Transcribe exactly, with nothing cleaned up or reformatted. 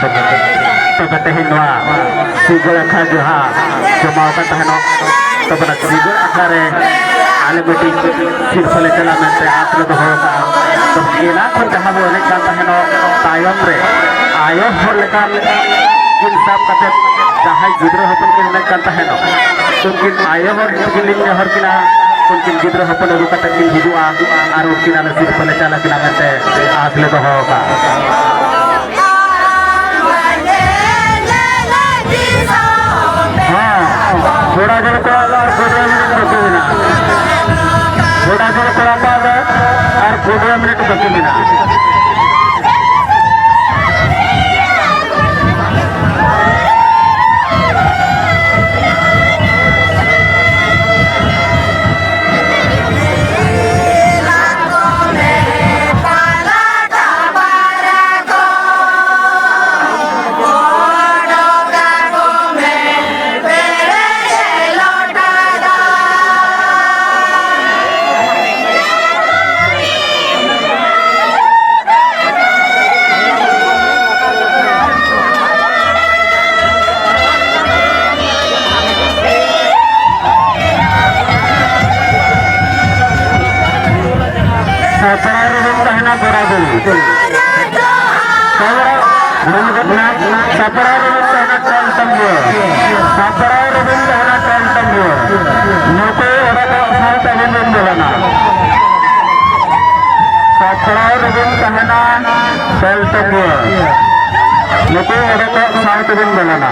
ᱛᱚᱵᱮ ᱛᱮᱦᱮᱧ ᱱᱚᱣᱟ ᱥᱤᱸᱜᱟᱹᱲ ᱟᱠᱷᱲᱟ ᱡᱟᱦᱟᱸ ᱡᱚᱢᱟᱣ ᱟᱠᱟᱱ ᱛᱟᱦᱮᱱᱚᱜ, ᱛᱚᱵᱮ ᱚᱱᱟ ᱥᱤᱸᱜᱟᱹᱲ ᱟᱠᱷᱲᱟ ᱨᱮ ᱟᱞᱮ ᱢᱤᱫᱴᱤᱡ ᱥᱤᱨᱯᱟᱹ ᱞᱮ ᱪᱟᱞᱟ ᱢᱮᱱᱛᱮ ᱟᱸᱥ ᱞᱮ ᱫᱚᱦᱚ ᱟᱠᱟᱫᱼᱟ᱾ ᱛᱚ ᱮᱱᱟᱝ ᱠᱷᱚᱱ ᱡᱟᱦᱟᱸ ᱵᱚ ᱮᱱᱮᱡ ᱠᱟᱱ ᱛᱟᱦᱮᱱᱚᱜ, ᱛᱟᱭᱚᱢ ᱨᱮ ᱟᱭᱳ ᱦᱚᱲ ᱞᱮᱠᱟᱱ ᱠᱤᱱ ᱥᱟᱵ ᱠᱟᱛᱮ ᱡᱟᱦᱟᱸᱭ ᱜᱤᱫᱽᱨᱟᱹ ᱦᱚᱯᱚᱱ ᱠᱤᱱ ᱮᱱᱮᱡ ᱠᱟᱱ ᱛᱟᱦᱮᱱᱚᱜ, ᱩᱱᱠᱤᱱ ᱟᱭᱳ ᱦᱚᱲ ᱠᱤᱱ ᱞᱤᱧ ᱱᱮᱦᱚᱨ ᱠᱤᱱᱟ, ᱩᱱᱠᱤᱱ ᱜᱤᱫᱽᱨᱟᱹ ᱦᱚᱯᱚᱱ ᱟᱹᱜᱩ ᱠᱟᱛᱮ ᱠᱤᱱ ᱦᱤᱡᱩᱜᱼᱟ ᱟᱨ ᱩᱱᱠᱤᱱ ᱟᱞᱮ ᱥᱤᱨᱯᱟᱹ ᱞᱮ ᱪᱟᱞ ᱟᱹᱠᱤᱱᱟ ᱢᱮᱱᱛᱮ ᱟᱸᱥ ᱞᱮ ᱫᱚᱦᱚ ᱟᱠᱟᱫᱼᱟ᱾ ᱦᱮᱸ, ᱜᱚᱲᱟ ᱡᱚᱲ ᱠᱚᱲᱟ ᱫᱚ ᱟᱨ ᱠᱩᱲᱤ ᱢᱤᱱᱤᱴ ᱵᱟᱹᱠᱤ ᱢᱮᱱᱟᱜᱼᱟ᱾ ᱜᱚᱲᱟ ᱡᱚᱲ ᱠᱚᱲᱟ ᱠᱚᱣᱟᱜ ᱫᱚ ᱟᱨ ᱠᱩᱲᱤ ᱢᱤᱱᱤᱴ ᱵᱟᱹᱠᱤ ᱢᱮᱱᱟᱜᱼᱟ᱾ ᱥᱟᱯᱲᱟᱣ ᱨᱮᱵᱚᱱ ᱛᱟᱦᱮᱱᱟ ᱵᱚᱨᱟᱵᱚᱨ᱾ ᱥᱟᱯᱲᱟᱣ ᱨᱮᱵᱚᱱ ᱛᱟᱦᱮᱱᱟ ᱴᱚᱞ ᱛᱟᱹᱢᱵᱩ᱾ ᱥᱟᱯᱲᱟᱣ ᱨᱮᱵᱚᱱ ᱛᱟᱦᱮᱱᱟ ᱴᱚᱞ ᱛᱟᱹᱢᱵᱩ᱾ ᱱᱩᱠᱩ ᱚᱰᱚᱠᱚᱜ ᱥᱟᱶᱛᱮ ᱟᱵᱚ ᱵᱚᱱ ᱵᱚᱞᱚᱱᱟ᱾ ᱥᱟᱯᱲᱟᱣ ᱨᱮᱵᱚᱱ ᱛᱟᱦᱮᱱᱟ ᱴᱚᱞ ᱛᱟᱹᱢᱵᱩ᱾ ᱱᱩᱠᱩ ᱚᱰᱚᱠᱚᱜ ᱥᱟᱶᱛᱮ ᱵᱚᱱ ᱵᱚᱞᱚᱱᱟ᱾